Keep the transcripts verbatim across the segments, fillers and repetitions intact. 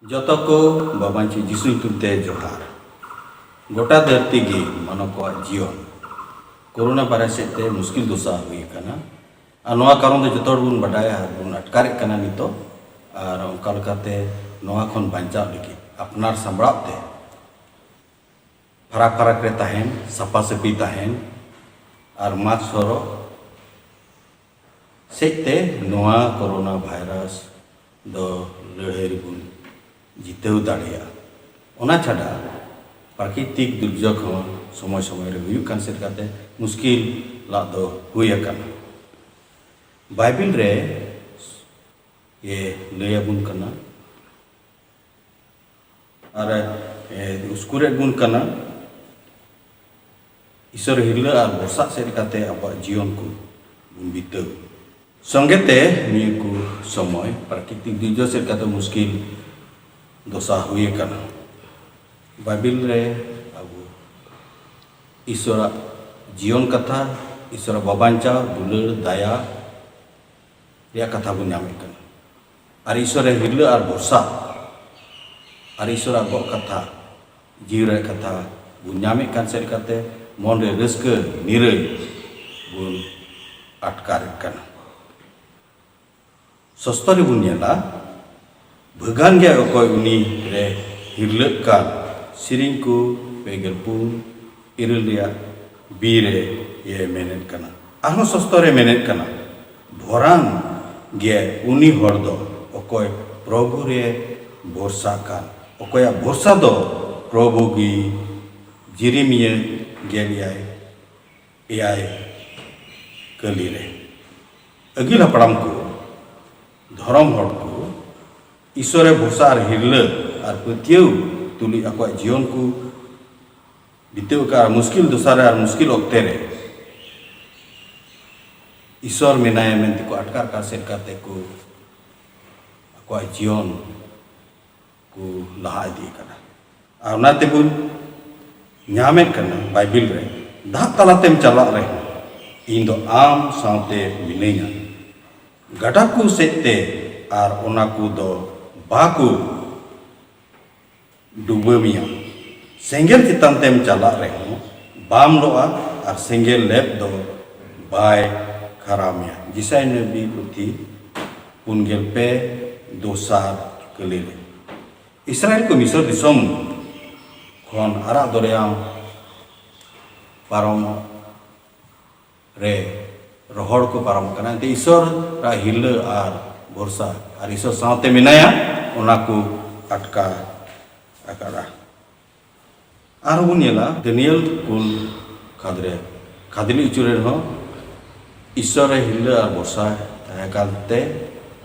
ᱡᱚᱛᱚ ᱠᱚ ᱵᱟᱵᱟᱧᱪᱤ ᱡᱤᱥᱩ ᱧᱩᱛᱩᱢ ᱛᱮ ᱡᱚᱦᱟᱨ᱾ ᱜᱚᱴᱟ ᱫᱷᱟᱹᱨᱛᱤ ᱜᱮ ᱢᱟᱱᱣᱟ ᱠᱚᱣᱟᱜ ᱡᱤᱭᱚᱱ ᱠᱳᱨᱳᱱᱟ ᱵᱷᱟᱭᱨᱟᱥ ᱥᱮᱫ ᱛᱮ ᱢᱩᱥᱠᱤᱞ ᱫᱚᱥᱟ ᱦᱩᱭ ᱟᱠᱟᱱᱟ᱾ ᱟᱨ ᱱᱚᱣᱟ ᱠᱟᱨᱚᱱ ᱫᱚ ᱡᱚᱛᱚ ᱦᱚᱲ ᱵᱚᱱ ᱵᱟᱰᱟᱭᱟ ᱟᱨ ᱵᱚᱱ ᱟᱴᱠᱟᱨᱮᱫ ᱠᱟᱱᱟ ᱱᱤᱛᱚᱜ᱾ ᱟᱨ ᱚᱱᱠᱟ ᱞᱮᱠᱟᱛᱮ ᱱᱚᱣᱟ ᱠᱷᱚᱱ ᱵᱟᱧᱪᱟᱣ ᱞᱟᱹᱜᱤᱫ ᱟᱯᱱᱟᱨ ᱥᱟᱢᱵᱲᱟᱣ ᱛᱮ ᱯᱷᱟᱨᱟᱠ ᱯᱷᱟᱨᱟᱠ ᱨᱮ ᱛᱟᱦᱮᱱ, ᱥᱟᱯᱷᱟ ᱥᱟᱹᱯᱷᱤ ᱛᱟᱦᱮᱱ ᱟᱨ ᱢᱟᱥᱠ ᱦᱚᱨᱚᱜ ᱥᱮᱫ ᱛᱮ ᱱᱚᱣᱟ ᱠᱳᱨᱳᱱᱟ ᱵᱷᱟᱭᱨᱟᱥ ᱫᱚ ᱞᱟᱹᱲᱦᱟᱹᱭ ᱨᱮᱵᱚᱱ ᱡᱤᱛᱟᱹᱣ ᱫᱟᱲᱮᱭᱟᱜᱼᱟ᱾ ᱚᱱᱟ ᱪᱷᱟᱰᱟ ᱯᱨᱟᱠᱨᱤᱛᱤᱠ ᱫᱩᱨᱡᱳᱜᱽ ᱦᱚᱸ ᱥᱚᱢᱚᱭ ᱥᱚᱢᱚᱭ ᱨᱮ ᱦᱩᱭᱩᱜ ᱠᱟᱱ ᱥᱮᱫ ᱠᱟᱛᱮ ᱢᱩᱥᱠᱤᱞ ᱞᱟᱜ ᱫᱚ ᱦᱩᱭ ᱟᱠᱟᱱᱟ᱾ ᱵᱟᱭᱵᱮᱞ ᱨᱮ ᱮ ᱞᱟᱹᱭ ᱟᱵᱚᱱ ᱠᱟᱱᱟ ᱟᱨ ᱮ ᱩᱥᱠᱩᱨᱮᱫ ᱵᱚᱱ ᱠᱟᱱᱟ ᱤᱥᱚᱨ ᱦᱤᱨᱞᱟᱹ ᱟᱨ ᱵᱷᱚᱨᱥᱟ ᱥᱮᱫ ᱠᱟᱛᱮ ᱟᱵᱚᱣᱟᱜ ᱡᱤᱭᱚᱱ ᱠᱚ ᱵᱚᱱ ᱵᱤᱛᱟᱹᱣ᱾ ᱥᱚᱸᱜᱮ ᱛᱮ ᱱᱤᱭᱟᱹ ᱠᱚ ᱥᱚᱢᱚᱭ ᱯᱨᱟᱠᱨᱤᱛᱤᱠ ᱫᱩᱨᱡᱳᱜᱽ ᱥᱮᱫ ᱠᱟᱛᱮ ᱢᱩᱥᱠᱤᱞ ᱫᱚᱥᱟ ᱦᱩᱭ ᱟᱠᱟᱱᱟ᱾ ᱵᱟᱭᱵᱮᱞ ᱨᱮ ᱟᱵᱚ ᱤᱥᱚᱨᱟᱜ ᱡᱤᱭᱚᱱ ᱠᱟᱛᱷᱟ, ᱤᱥᱚᱨᱟᱜ ᱵᱟᱵᱟᱧᱪᱟᱣ, ᱫᱩᱞᱟᱹᱲ, ᱫᱟᱭᱟ ᱨᱮᱭᱟᱜ ᱠᱟᱛᱷᱟ ᱵᱚᱱ ᱧᱟᱢᱮᱫ ᱠᱟᱱᱟ᱾ ᱟᱨ ᱤᱥᱚᱨ ᱨᱮ ᱦᱤᱨᱞᱟᱹ ᱟᱨ ᱵᱷᱚᱨᱥᱟ ᱟᱨ ᱤᱥᱚᱨᱟᱜ ᱜᱚᱜ ᱠᱟᱛᱷᱟ, ᱡᱤᱣᱤ ᱨᱮᱭᱟᱜ ᱠᱟᱛᱷᱟ ᱵᱚᱱ ᱧᱟᱢᱮᱫ ᱠᱟᱱ ᱥᱮᱫ ᱞᱮᱠᱟᱛᱮ ᱢᱚᱱ ᱨᱮ ᱨᱟᱹᱥᱠᱟᱹ ᱱᱤᱨᱟᱹᱭ ᱵᱚᱱ ᱟᱴᱠᱟᱨᱮᱫ ᱠᱟᱱᱟ᱾ ᱥᱚᱥᱛᱚ ᱨᱮᱵᱚᱱ ᱧᱮᱞᱟ, ᱵᱷᱟᱹᱜᱟᱱ ᱜᱮᱭᱟᱭ ᱚᱠᱚᱭ ᱩᱱᱤ ᱨᱮ ᱦᱤᱨᱞᱟᱹᱜ ᱠᱟᱱ᱾ ᱥᱮᱨᱮᱧ ᱠᱚ ᱯᱮ ᱜᱮᱞ ᱯᱩᱱ, ᱤᱨᱟᱹᱞ ᱨᱮᱭᱟᱜ ᱵᱤ ᱨᱮ ᱤᱭᱟᱹ ᱢᱮᱱᱮᱫ ᱠᱟᱱᱟ᱾ ᱟᱨᱦᱚᱸ ᱥᱚᱥᱛᱚ ᱨᱮ ᱢᱮᱱᱮᱫ ᱠᱟᱱᱟ, ᱵᱷᱚᱨᱟᱱ ᱜᱮ ᱩᱱᱤ ᱦᱚᱲ ᱫᱚ ᱚᱠᱚᱭ ᱯᱨᱚᱵᱷᱩ ᱨᱮ ᱵᱷᱚᱨᱥᱟᱜ ᱠᱟᱱ, ᱚᱠᱚᱭᱟᱜ ᱵᱷᱚᱨᱥᱟ ᱫᱚ ᱯᱨᱚᱵᱷᱩ ᱜᱮ ᱡᱤᱨᱤᱢᱤᱭᱟᱹ ᱜᱮᱞ ᱮᱭᱟᱭ, ᱮᱭᱟᱭ ᱠᱟᱹᱞᱤ ᱨᱮ᱾ ᱟᱹᱜᱤᱞ ᱦᱟᱯᱲᱟᱢ ᱠᱚ, ᱫᱷᱚᱨᱚᱢ ᱦᱚᱲ ᱠᱚ, ᱤᱥᱚᱨ ᱨᱮ ᱵᱷᱚᱨᱥᱟ ᱟᱨ ᱦᱤᱨᱞᱟᱹ ᱟᱨ ᱯᱟᱹᱛᱭᱟᱹᱣ ᱛᱩᱞᱩᱡ ᱟᱠᱚᱣᱟᱜ ᱡᱤᱭᱚᱱ ᱠᱚ ᱵᱤᱛᱟᱹᱣ ᱟᱠᱟᱫᱼᱟ᱾ ᱢᱩᱥᱠᱤᱞ ᱫᱚᱥᱟ ᱨᱮ ᱟᱨ ᱢᱩᱥᱠᱤᱞ ᱚᱠᱛᱮ ᱨᱮ ᱤᱥᱚᱨ ᱢᱮᱱᱟᱭᱟ ᱢᱮᱱᱛᱮ ᱠᱚ ᱟᱴᱠᱟᱨ ᱠᱟᱱ ᱥᱮᱫ ᱠᱟᱛᱮ ᱠᱚ ᱟᱠᱚᱣᱟᱜ ᱡᱤᱭᱚᱱ ᱠᱚ ᱞᱟᱦᱟ ᱤᱫᱤ ᱟᱠᱟᱫᱟ᱾ ᱟᱨ ᱚᱱᱟ ᱛᱮᱵᱚᱱ ᱧᱟᱢᱮᱫ ᱠᱟᱱᱟ ᱵᱟᱭᱵᱮᱞ ᱨᱮ, ᱫᱟᱜ ᱛᱟᱞᱟᱛᱮᱢ ᱪᱟᱞᱟᱜ ᱨᱮᱦᱚᱸ ᱤᱧ ᱫᱚ ᱟᱢ ᱥᱟᱶᱛᱮ ᱢᱤᱱᱟᱹᱧᱟ᱾ ᱜᱟᱰᱟ ᱠᱚ ᱥᱮᱫ ᱛᱮ ᱟᱨ ᱚᱱᱟ ᱠᱚ ᱫᱚ ᱵᱟᱠᱚ ᱰᱩᱵᱟᱹ ᱢᱮᱭᱟ᱾ ᱥᱮᱸᱜᱮᱞ ᱪᱮᱛᱟᱱ ᱛᱮᱢ ᱪᱟᱞᱟᱜ ᱨᱮᱦᱚᱸ ᱵᱟᱢ ᱞᱚᱜᱼᱟ, ᱟᱨ ᱥᱮᱸᱜᱮᱞ ᱞᱮᱵ ᱫᱚ ᱵᱟᱭ ᱠᱷᱟᱨᱟᱣ ᱢᱮᱭᱟ᱾ ᱡᱤᱥᱟᱭ ᱱᱚᱵᱤ ᱯᱩᱛᱷᱤ ᱯᱩᱱ ᱜᱮᱞ ᱯᱮ, ᱫᱚᱥᱟᱨ ᱠᱟᱹᱞᱤ ᱨᱮ᱾ ᱤᱥᱨᱟᱭᱮᱞ ᱠᱚ ᱢᱤᱥᱚᱨ ᱫᱤᱥᱚᱢ ᱠᱷᱚᱱ ᱟᱨᱟᱜ ᱫᱚᱨᱭᱟ ᱯᱟᱨᱚᱢ ᱨᱮ ᱨᱚᱦᱚᱲ ᱠᱚ ᱯᱟᱨᱚᱢ ᱠᱟᱱᱟ᱾ ᱮᱱᱛᱮ ᱤᱥᱚᱨ ᱟᱜ ᱦᱤᱨᱞᱟᱹ ᱟᱨ ᱵᱷᱚᱨᱥᱟ ᱟᱨ ᱤᱥᱚᱨ ᱥᱟᱶᱛᱮ ᱢᱮᱱᱟᱭᱟ, ᱚᱱᱟ ᱠᱚ ᱟᱴᱠᱟ ᱟᱠᱟᱫᱟ᱾ ᱟᱨᱦᱚᱸ ᱵᱚᱱ ᱧᱮᱞᱟ, ᱫᱟᱱᱤᱭᱮᱞ ᱠᱩᱞ ᱠᱷᱟᱫᱽᱨᱮ ᱠᱷᱟᱫᱽᱞᱤ ᱚᱪᱚ ᱨᱮ ᱨᱮᱦᱚᱸ ᱤᱥᱚᱨ ᱨᱮ ᱦᱤᱨᱞᱟᱹ ᱟᱨ ᱵᱷᱚᱨᱥᱟ ᱛᱟᱦᱮᱸ ᱠᱟᱱᱛᱮ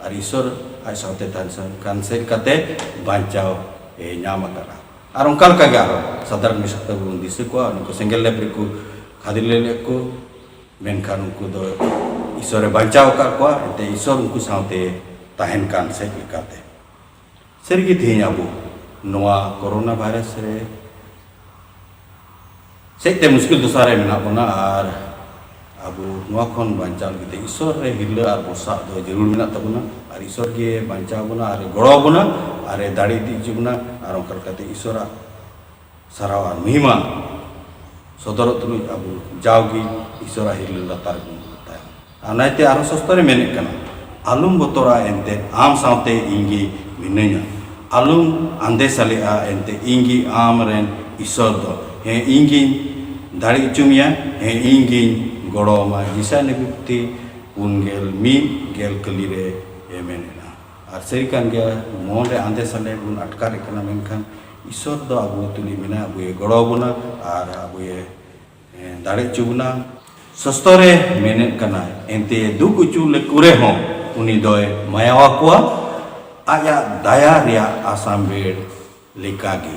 ᱟᱨ ᱤᱥᱚᱨ ᱟᱡ ᱥᱟᱶᱛᱮ ᱛᱟᱦᱮᱱ ᱥᱟᱱ ᱠᱟᱱ ᱥᱮᱫ ᱠᱟᱛᱮ ᱵᱟᱧᱪᱟᱣ ᱮ ᱧᱟᱢ ᱟᱠᱟᱫᱟ᱾ ᱟᱨ ᱚᱱᱠᱟ ᱞᱮᱠᱟ ᱜᱮ ᱟᱨᱦᱚᱸ ᱥᱟᱫᱨᱟᱠ, ᱢᱮᱥᱟᱠ ᱛᱟᱠᱚ ᱵᱚᱱ ᱫᱤᱥᱟᱹ ᱠᱚᱣᱟ, ᱩᱱᱠᱩ ᱥᱮᱸᱜᱮᱞ ᱞᱮᱯ ᱨᱮᱠᱚ ᱠᱷᱟᱫᱽᱞᱮ ᱞᱮᱫ ᱠᱚ, ᱢᱮᱱᱠᱷᱟᱱ ᱩᱱᱠᱩ ᱫᱚ ᱤᱥᱚᱨᱮ ᱵᱟᱧᱪᱟᱣ ᱟᱠᱟᱫ ᱠᱚᱣᱟ, ᱮᱱᱛᱮ ᱤᱥᱚᱨ ᱩᱱᱠᱩ ᱥᱟᱶᱛᱮ ᱛᱟᱦᱮᱱ ᱠᱟᱱ ᱥᱮᱫ ᱞᱮᱠᱟᱛᱮ᱾ ᱥᱟᱹᱨᱤᱜᱮ ᱛᱮᱦᱮᱧ ᱟᱵᱚ ᱱᱚᱣᱟ ᱠᱳᱨᱳᱱᱟ ᱵᱷᱟᱭᱨᱟᱥ ᱨᱮ ᱥᱮᱫ ᱛᱮ ᱢᱩᱥᱠᱤᱞ ᱫᱚᱥᱟ ᱨᱮ ᱢᱮᱱᱟᱜ ᱵᱚᱱᱟ, ᱟᱨ ᱟᱵᱚ ᱱᱚᱣᱟ ᱠᱷᱚᱱ ᱵᱟᱧᱪᱟᱣ ᱞᱟᱹᱜᱤᱫ ᱛᱮ ᱤᱥᱚᱨ ᱨᱮ ᱦᱤᱨᱞᱟᱹ ᱟᱨ ᱵᱷᱚᱨᱥᱟ ᱫᱚ ᱡᱟᱹᱨᱩᱲ ᱢᱮᱱᱟᱜ ᱛᱟᱵᱚᱱᱟ, ᱟᱨ ᱤᱥᱚᱨ ᱜᱮ ᱵᱟᱧᱪᱟᱣ ᱵᱚᱱᱟ ᱟᱨ ᱜᱚᱲᱚ ᱟᱵᱚᱱᱟ ᱟᱨ ᱮ ᱫᱟᱲᱮ ᱤᱫᱤ ᱦᱚᱪᱚ ᱵᱚᱱᱟ, ᱟᱨ ᱚᱱᱠᱟ ᱞᱮᱠᱟᱛᱮ ᱤᱥᱚᱨᱟᱜ ᱥᱟᱨᱦᱟᱣ ᱟᱨ ᱢᱚᱦᱤᱢᱟ ᱥᱚᱫᱚᱨᱚᱜ ᱛᱩᱞᱩᱡ ᱟᱵᱚ ᱡᱟᱣᱜᱮ ᱤᱥᱚᱨᱟᱜ ᱦᱤᱨᱞᱟᱹ ᱞᱟᱛᱟᱨ ᱨᱮᱵᱚᱱ ᱛᱟᱦᱮᱱᱟ᱾ ᱟᱨ ᱚᱱᱟᱛᱮ ᱟᱨᱦᱚᱸ ᱥᱚᱥᱛᱚ ᱨᱮ ᱢᱮᱱᱮᱫ ᱠᱟᱱᱟ, ᱟᱞᱚᱢ ᱵᱚᱛᱚᱨᱟ, ᱮᱱᱛᱮ ᱟᱢ ᱥᱟᱶᱛᱮ ᱤᱧ ᱜᱮ ᱢᱤᱱᱟᱹᱧᱟ᱾ ᱟᱞᱚᱢ ᱟᱸᱫᱮ ᱥᱟᱞᱮᱜᱼᱟ, ᱮᱱᱛᱮ ᱤᱧ ᱜᱮ ᱟᱢ ᱨᱮᱱ ᱤᱥᱚᱨ ᱫᱚ᱾ ᱦᱮᱸ, ᱤᱧ ᱜᱤᱧ ᱫᱟᱲᱮ ᱦᱚᱪᱚ ᱢᱮᱭᱟ᱾ ᱦᱮᱸ, ᱤᱧ ᱜᱤᱧ ᱜᱚᱲᱚ ᱟᱢᱟ᱾ ᱡᱤᱥᱟᱭ ᱱᱚᱵᱤ ᱯᱩᱛᱷᱤ ᱯᱩᱱ ᱜᱮᱞ ᱢᱤᱫ, ᱜᱮᱞ ᱠᱟᱹᱞᱤ ᱨᱮ ᱮ ᱢᱮᱱᱮᱫᱼᱟ᱾ ᱟᱨ ᱥᱟᱹᱨᱤ ᱠᱟᱱ ᱜᱮᱭᱟ, ᱢᱚᱱ ᱨᱮ ᱟᱸᱫᱮ ᱥᱟᱞᱮ ᱵᱚᱱ ᱟᱴᱠᱟᱨᱮᱫ ᱠᱟᱱᱟ, ᱢᱮᱱᱠᱷᱟᱱ ᱤᱥᱚᱨ ᱫᱚ ᱟᱵᱚ ᱛᱩᱞᱩᱡ ᱢᱮᱱᱟᱭᱟ, ᱟᱵᱚᱭᱮ ᱜᱚᱲᱚ ᱟᱵᱚᱱᱟ ᱟᱨ ᱟᱵᱚᱭᱮ, ᱮ, ᱫᱟᱲᱮ ᱦᱚᱪᱚ ᱵᱚᱱᱟ᱾ ᱥᱚᱥᱛᱚ ᱨᱮ ᱢᱮᱱᱮᱫ ᱠᱟᱱᱟ, ᱮᱱᱛᱮ ᱫᱩᱠ ᱦᱚᱪᱚ ᱞᱮᱠᱚ ᱨᱮᱦᱚᱸ ᱩᱱᱤ ᱫᱚᱭ ᱢᱟᱭᱟᱣᱟᱠᱚᱣᱟ, ᱟᱡᱟᱜ ᱫᱟᱭᱟ ᱨᱮᱭᱟᱜ ᱟᱥᱟᱢᱵᱮᱲ ᱞᱮᱠᱟᱜᱮ᱾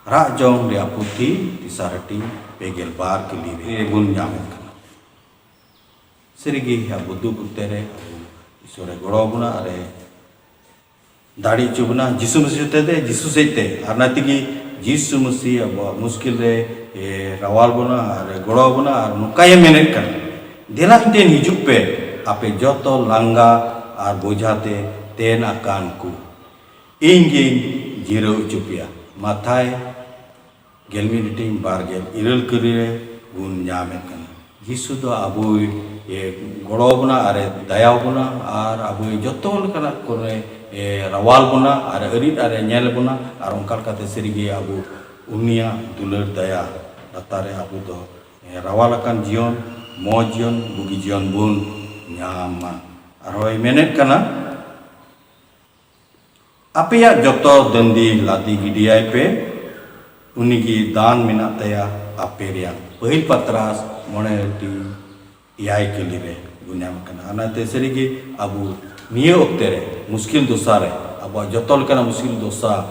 ᱨᱟᱜ ᱡᱚᱝ ᱨᱮᱭᱟᱜ ᱯᱩᱛᱷᱤ, ᱛᱮᱥᱟᱨ ᱦᱟᱹᱴᱤᱧ, ᱯᱮ ᱜᱮᱞ ᱵᱟᱨ ᱠᱟᱹᱞᱤ ᱨᱮ ᱵᱚᱱ ᱧᱟᱢᱮᱫ ᱠᱟᱱᱟ᱾ ᱥᱟᱹᱨᱤᱜᱮ ᱟᱵᱚ ᱫᱩᱠ ᱚᱠᱛᱮ ᱨᱮ ᱟᱵᱚ ᱤᱥᱚᱨᱮ ᱜᱚᱲᱚ ᱟᱵᱚᱱᱟ ᱟᱨᱮ ᱫᱟᱲᱮ ᱦᱚᱪᱚ ᱵᱚᱱᱟ, ᱡᱤᱥᱩ ᱢᱟᱹᱥᱤ ᱦᱚᱛᱮ ᱛᱮ, ᱡᱤᱥᱩ ᱥᱮᱫ ᱛᱮ᱾ ᱟᱨ ᱚᱱᱟ ᱛᱮᱜᱮ ᱡᱤᱥᱩ ᱢᱟᱹᱥᱤ ᱟᱵᱚᱣᱟᱜ ᱢᱩᱥᱠᱤᱞ ᱨᱮ, ᱮ, ᱨᱟᱣᱟᱞ ᱵᱚᱱᱟ ᱟᱨ ᱜᱚᱲᱚ ᱟᱵᱚᱱᱟ᱾ ᱟᱨ ᱱᱚᱝᱠᱟᱭᱮ ᱢᱮᱱᱮᱫ ᱠᱟᱱᱟ, ᱫᱮᱞᱟ ᱤᱧ ᱴᱷᱮᱱ ᱦᱤᱡᱩᱜ ᱯᱮ, ᱟᱯᱮ ᱡᱚᱛᱚ ᱞᱟᱸᱜᱟ ᱟᱨ ᱵᱳᱡᱷᱟ ᱛᱮ ᱛᱮᱱ ᱟᱠᱟᱱ ᱠᱚ, ᱤᱧ ᱜᱤᱧ ᱡᱤᱨᱟᱹᱣ ᱦᱚᱪᱚ ᱯᱮᱭᱟ᱾ ᱢᱟᱛᱷᱟᱭ ᱜᱮᱞ ᱢᱤᱫ ᱴᱤᱧ ᱵᱟᱨ ᱜᱮᱞ ᱤᱨᱟᱹᱞ ᱠᱟᱹᱨᱤ ᱨᱮ ᱵᱚᱱ ᱧᱟᱢᱮᱫ ᱠᱟᱱᱟ᱾ ᱡᱤᱥᱩ ᱫᱚ ᱟᱵᱚᱭ ᱮ, ᱜᱚᱲᱚ ᱵᱚᱱᱟ ᱟᱨ ᱮ ᱫᱟᱭᱟ ᱵᱚᱱᱟ ᱟᱨ ᱟᱵᱚᱭ ᱡᱚᱛᱚ ᱞᱮᱠᱟᱱᱟᱜ ᱠᱚᱨᱮ ᱮ, ᱨᱟᱣᱟᱞ ᱵᱚᱱᱟ ᱟᱨ ᱟᱹᱨᱤ ᱟᱨ ᱮ ᱧᱮᱞ ᱵᱚᱱᱟ ᱟᱨ ᱚᱱᱠᱟ ᱞᱮᱠᱟᱛᱮ ᱥᱟᱹᱨᱤᱜᱮ ᱟᱵᱚ ᱩᱱᱤᱭᱟᱜ ᱫᱩᱞᱟᱹᱲ ᱫᱟᱭᱟ ᱞᱟᱛᱟᱨ ᱨᱮ ᱟᱵᱚ ᱫᱚ ᱮ, ᱨᱟᱣᱟᱞ ᱟᱠᱟᱱ ᱡᱤᱭᱚᱱ, ᱢᱚᱡᱽ ᱡᱤᱭᱚᱱ, ᱵᱩᱜᱤ ᱡᱤᱭᱚᱱ ᱵᱚᱱ ᱧᱟᱢᱟ᱾ ᱟᱨᱦᱚᱸᱭ ᱢᱮᱱᱮᱫ ᱠᱟᱱᱟ, ᱟᱯᱮᱭᱟᱜ ᱡᱚᱛᱚ ᱫᱟᱹᱱᱫᱤ ᱞᱟᱫᱮ ᱜᱤᱰᱤᱭᱟᱭ ᱯᱮ, ᱩᱱᱤᱜᱮ ᱫᱟᱱ ᱢᱮᱱᱟᱜ ᱛᱟᱭᱟ ᱟᱯᱮ ᱨᱮᱭᱟᱜ᱾ ᱯᱟᱹᱦᱤᱞ ᱯᱟᱛᱨᱟᱥ ᱢᱚᱬᱮ ᱴᱤ ᱮᱭᱟᱭ ᱠᱟᱹᱞᱤ ᱨᱮ ᱵᱚᱱ ᱧᱟᱢ ᱠᱟᱱᱟ᱾ ᱚᱱᱟᱛᱮ ᱥᱟᱹᱨᱤᱜᱮ ᱟᱵᱚ ᱱᱤᱭᱟᱹ ᱚᱠᱛᱮ ᱨᱮ ᱢᱩᱥᱠᱤᱞ ᱫᱚᱥᱟ ᱨᱮ ᱟᱵᱚᱣᱟᱜ ᱡᱚᱛᱚ ᱞᱮᱠᱟᱱᱟᱜ ᱢᱩᱥᱠᱤᱞ ᱫᱚᱥᱟ,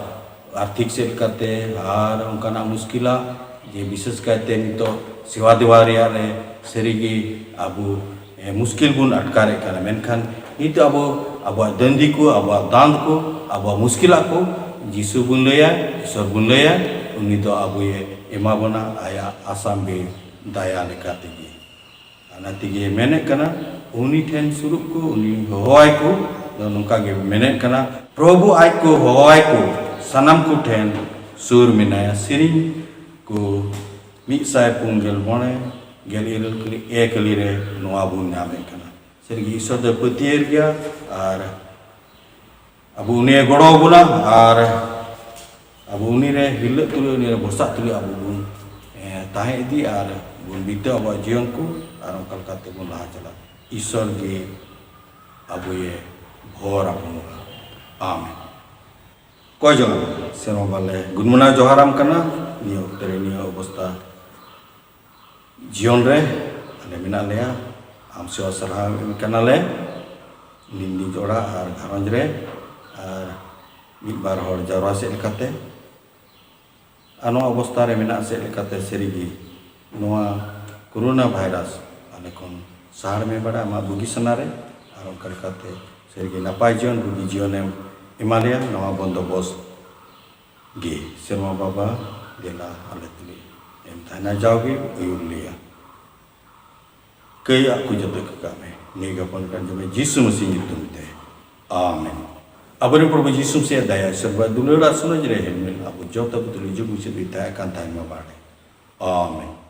ᱟᱨᱛᱷᱤᱠ ᱥᱮᱫ ᱞᱮᱠᱟᱛᱮ ᱟᱨ ᱚᱱᱠᱟᱱᱟᱜ ᱢᱩᱥᱠᱤᱞᱟᱜ ᱡᱮ ᱵᱤᱥᱮᱥ ᱠᱟᱭᱛᱮ ᱱᱤᱛᱚᱜ ᱥᱮᱵᱟ ᱫᱮᱵᱟ ᱨᱮᱭᱟᱜ ᱨᱮ ᱥᱟᱹᱨᱤᱜᱮ ᱟᱵᱚ ᱮ, ᱢᱩᱥᱠᱤᱞ ᱵᱚᱱ ᱟᱴᱠᱟᱨᱮᱫ ᱠᱟᱱᱟ, ᱢᱮᱱᱠᱷᱟᱱ ᱱᱤᱛ ᱟᱵᱚ ᱟᱵᱚᱣᱟᱜ ᱫᱟᱹᱱᱫᱤ ᱠᱚ, ᱟᱵᱚᱣᱟᱜ ᱫᱟᱱᱫ ᱠᱚ, ᱟᱵᱚᱣᱟᱜ ᱢᱩᱥᱠᱤᱞᱟᱜ ᱠᱚ ᱡᱤᱥᱩ ᱵᱚᱱ ᱞᱟᱹᱭᱟ, ᱤᱥᱚᱨ ᱵᱚᱱ ᱞᱟᱹᱭᱟ, ᱩᱱᱤ ᱫᱚ ᱟᱵᱚᱭ ᱮᱢᱟ ᱵᱚᱱᱟ ᱟᱭᱟᱜ ᱟᱥᱟᱢ ᱵᱮ ᱫᱟᱭᱟ ᱞᱮᱠᱟ ᱛᱮᱜᱮ᱾ ᱚᱱᱟ ᱛᱮᱜᱮ ᱢᱮᱱᱮᱫ ᱠᱟᱱᱟ, ᱩᱱᱤ ᱴᱷᱮᱱ ᱥᱩᱨᱩᱜ ᱠᱚ, ᱩᱱᱤ ᱦᱚᱦᱚᱣᱟᱭ ᱠᱚ᱾ ᱫᱚ ᱱᱚᱝᱠᱟ ᱜᱮ ᱢᱮᱱᱮᱫ ᱠᱟᱱᱟ, ᱯᱨᱚᱵᱷᱩ ᱟᱡ ᱠᱚ ᱦᱚᱦᱚᱣᱟᱭ ᱠᱚ, ᱥᱟᱱᱟᱢ ᱠᱚ ᱴᱷᱮᱱ ᱥᱩᱨ ᱢᱮᱱᱟᱭᱟ᱾ ᱥᱮᱨᱮᱧ ᱠᱚ ᱢᱤᱫ ᱥᱟᱭ ᱯᱩᱱ ᱜᱮᱞ ᱢᱚᱬᱮ, ᱜᱮᱞ ᱤᱨᱟᱹᱞ ᱠᱟᱹᱞᱤ, ᱮ ᱠᱟᱹᱞᱤ ᱨᱮ ᱱᱚᱣᱟ ᱵᱚᱱ ᱧᱟᱢᱮᱫ ᱠᱟᱱᱟ᱾ ᱥᱟᱹᱨᱤᱜᱮ ᱤᱥᱚᱨ ᱫᱚᱭ ᱯᱟᱹᱛᱭᱟᱹᱣ ᱜᱮᱭᱟ ᱟᱨ ᱟᱵᱚ ᱩᱱᱤᱭᱮ ᱜᱚᱲᱚ ᱟᱵᱚᱱᱟ ᱟᱨ ᱟᱵᱚ ᱩᱱᱤ ᱨᱮ ᱦᱤᱞᱟᱹᱜ ᱛᱩᱞᱩᱡ, ᱩᱱᱤ ᱨᱮ ᱵᱷᱚᱨᱥᱟᱜ ᱛᱩᱞᱩᱡ ᱟᱵᱚ ᱵᱚᱱ, ᱮ, ᱛᱟᱦᱮᱸ ᱤᱫᱤ ᱟᱨ ᱵᱚᱱ ᱵᱤᱛᱟᱹᱣ ᱟᱵᱚᱣᱟᱜ ᱡᱤᱭᱚᱱ ᱠᱚ ᱟᱨ ᱚᱱᱠᱟ ᱞᱮᱠᱟᱛᱮ ᱵᱚᱱ ᱞᱟᱦᱟ ᱪᱟᱞᱟᱜ᱾ ᱤᱥᱚᱨ ᱜᱮ ᱟᱵᱚᱭᱮ ᱵᱷᱚᱨ ᱟᱵᱚᱱᱟ᱾ ᱟᱢᱮᱱ᱾ ᱠᱚᱭ ᱡᱚᱝ ᱟᱵᱚᱱ᱾ ᱥᱮᱨᱢᱟ ᱵᱟᱞᱮ ᱜᱩᱱᱢᱟᱱᱟᱣ ᱡᱚᱦᱟᱨᱟᱢ ᱠᱟᱱᱟ ᱱᱤᱭᱟᱹ ᱚᱠᱛᱮ ᱨᱮ, ᱱᱤᱭᱟᱹ ᱚᱵᱚᱥᱛᱟ ᱡᱤᱭᱚᱱ ᱨᱮ ᱟᱞᱮ ᱢᱮᱱᱟᱜ ᱞᱮᱭᱟ᱾ ᱟᱢ ᱥᱮᱵᱟ ᱥᱟᱨᱦᱟᱣ ᱮᱢ ᱠᱟᱱᱟᱞᱮ ᱱᱤᱡ ᱱᱤᱡ ᱚᱲᱟᱜ ᱟᱨ ᱜᱷᱟᱨᱚᱸᱡᱽ ᱨᱮ ᱟᱨ ᱢᱤᱫ ᱵᱟᱨ ᱦᱚᱲ ᱡᱟᱣᱨᱟ ᱥᱮᱫ ᱞᱮᱠᱟᱛᱮ᱾ ᱟᱨ ᱱᱚᱣᱟ ᱚᱵᱚᱥᱛᱟ ᱨᱮ ᱢᱮᱱᱟᱜ ᱥᱮᱫ ᱞᱮᱠᱟᱛᱮ ᱥᱟᱹᱨᱤᱜᱮ ᱱᱚᱣᱟ ᱠᱳᱨᱳᱱᱟ ᱵᱷᱟᱭᱨᱟᱥ ᱟᱞᱮ ᱠᱷᱚᱱ ᱥᱟᱦᱟᱲ ᱢᱮ ᱵᱟᱲᱟ ᱟᱢᱟᱜ ᱵᱩᱜᱤ ᱥᱟᱱᱟ ᱨᱮ᱾ ᱟᱨ ᱚᱱᱠᱟ ᱞᱮᱠᱟᱛᱮ ᱥᱟᱹᱨᱤᱜᱮ ᱱᱟᱯᱟᱭ ᱡᱤᱭᱚᱱ, ᱵᱩᱜᱤ ᱡᱤᱭᱚᱱᱮᱢ ᱮᱢᱟ ᱞᱮᱭᱟ᱾ ᱱᱚᱣᱟ ᱵᱚᱱᱫᱚᱵᱚᱥᱛ ᱜᱮ ᱥᱮᱨᱢᱟ ᱵᱟᱵᱟ ᱫᱮᱞᱟ ᱟᱞᱮ ᱛᱩᱞᱩᱡ ᱮᱢ ᱛᱟᱦᱮᱱᱟ, ᱡᱟᱣᱜᱮ ᱟᱹᱭᱩᱨ ᱞᱮᱭᱟ᱾ ᱠᱟᱹᱭᱟᱜ ᱠᱚ ᱡᱚᱛᱚ ᱠᱚ ᱠᱟᱜ ᱢᱮ᱾ ᱱᱤᱭᱟᱹ ᱜᱮ ᱦᱚᱯᱚᱱ ᱠᱟᱱ ᱡᱚᱢᱮ ᱡᱤᱥᱩ ᱢᱟᱹᱥᱤ ᱧᱩᱛᱩᱢ ᱛᱮ, ᱟᱢᱮᱱ᱾ ᱟᱵᱚᱨᱮᱱ ᱯᱨᱚᱵᱷᱩ ᱡᱤᱥᱩ ᱢᱤᱥᱤᱦᱟᱜ ᱫᱟᱭᱟ, ᱥᱮᱨᱣᱟ ᱫᱩᱞᱟᱹᱲ ᱟᱨ ᱥᱩᱱᱩᱡ ᱨᱮ ᱦᱮᱞᱢᱮᱞ ᱟᱵᱚ ᱡᱚᱛᱚ ᱠᱚ ᱛᱩᱞᱩᱡ ᱡᱩᱜᱽ ᱢᱩᱪᱟᱹᱫ ᱫᱷᱟᱹᱵᱤᱡ ᱛᱟᱦᱮᱸ ᱠᱟᱱ ᱛᱟᱦᱮᱱ ᱢᱟ ᱵᱟᱲᱮ᱾ ᱟᱢᱮᱱ᱾